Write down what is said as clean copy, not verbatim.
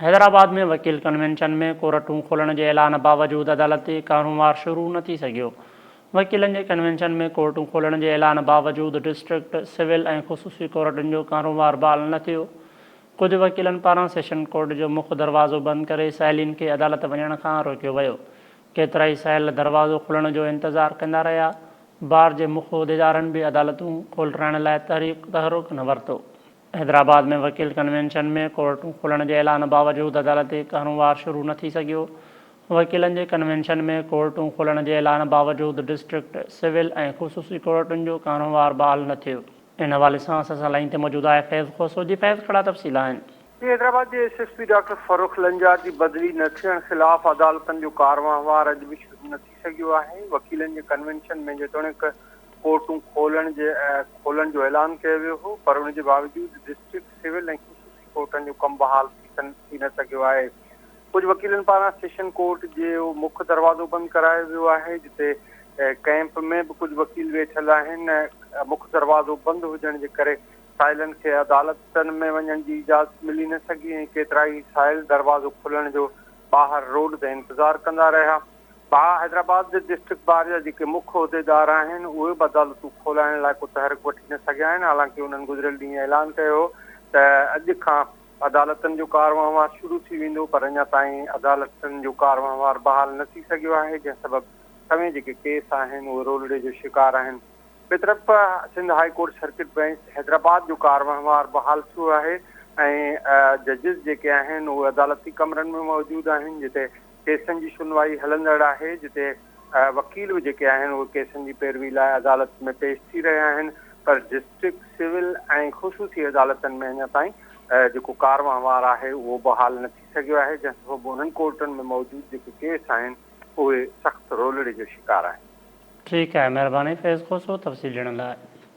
حيدرآباد ۾ وڪيل ڪنوينشن ۾ ڪورٽون کولڻ جي اعلان باوجود عدالتي ڪاروهنوار شروع نه ٿي سگهيو. وڪيلن جي ڪنوينشن ۾ ڪورٽون کولڻ جي اعلان باوجود ڊسٽرڪٽ، سول ۽ خصوصي ڪورٽن جو ڪاروهنوار بحال نه ٿيو. ڪجهه وڪيلن پاران سيشن ڪورٽ جو مک دروازو بند ڪري سائلين کي عدالت وڃڻ کان روڪيو ويو. ڪيترائي سائل دروازو کلڻ جو انتظار ڪندا رهيا. بار جي مک عهديدارن به عدالتون کولرائڻ لاء تحرڪ نه ورتو. حيدرآباد ۾ وڪيل ڪنوينشن ۾ ڪورٽون کولڻ جي اعلان باوجود عدالتي ڪاروهنوار شروع نه ٿي سگهيو. وڪيلن جي ڪنوينشن ۾ ڪورٽون کولڻ جي اعلان باوجود ڊسٽرڪٽ، سول ۽ خصوصي ڪورٽن جو ڪاروهنوار بحال نه ٿيو. ان حوالي سان اسان سان لائين تي موجود آهي فيض کوسو جي فيض ڪھڙا تفصيل آهن؟ حيدرآباد جي S S P doctor Farrukh Lanjar جي بدلي نه ٿيڻ خلاف عدالتن جو ڪاروهنوار اڄ به شروع نه ٿي سگهيو آهي. وڪيلن جي ڪنوينشن ۾ جيتوڻيڪ ڪورٽون کولڻ جي کولڻ جو اعلان ڪيو ويو هو پر ان جي باوجود ڊسٽرڪٽ، سول ۽ خصوصي ڪورٽن جو ڪم بحال ٿي نه سگهيو آهي. ڪجهه وڪيلن پاران سيشن ڪورٽ جو مک دروازو بند ڪرايو ويو آهي جتي ڪئمپ ۾ به ڪجهه وڪيل ويٺل آهن. مک دروازو بند هجڻ جي ڪري سائلن کي عدالتن ۾ وڃڻ جي اجازت ملي نه سگهي ۽ ڪيترائي سائل دروازو کلڻ جو ٻاهر روڊ تي انتظار ڪندا رهيا. با حيدرآباد جي ڊسٽرڪٽ بار جا جيڪي مک عهديدار آهن اهي به عدالتون کولائڻ لاء ڪو تحرڪ وٺي نه سگهيا آهن حالانڪه انهن گذريل ڏينهن اعلان ڪيو هو ته اڄ کان عدالتن جو ڪاروهنوار شروع ٿي ويندو پر اڃا تائين عدالتن جو ڪاروهنوار بحال نه ٿي سگهيو آهي جنهن سبب سوين جيڪي ڪيس آهن اهي رولڙي جو شڪار آهن. ٻئي طرف Sindh high court circuit bench Hyderabad جو ڪاروهنوار بحال ٿيو آهي ۽ ججز جيڪي آهن اهي عدالتي ڪمرن ۾ موجود آهن جتي ڪيسن جي شنوائي هلندڙ آهي جتي وڪيل به جيڪي آهن اهي ڪيسن جي پيروي لاء عدالت ۾ پيش ٿي رهيا آهن پر ڊسٽرڪٽ، سول ۽ خصوصي عدالتن ۾ اڃا تائين جيڪو ڪاروهنوار آهي اهو بحال نه ٿي سگهيو آهي جنهن سبب انهن ڪورٽن ۾ موجود جيڪي ڪيس آهن اهي سخت رولڙي جو شڪار آهن. ٺيڪ آهي مهرباني فيض کوسو تفصيل ڏيڻ لاء.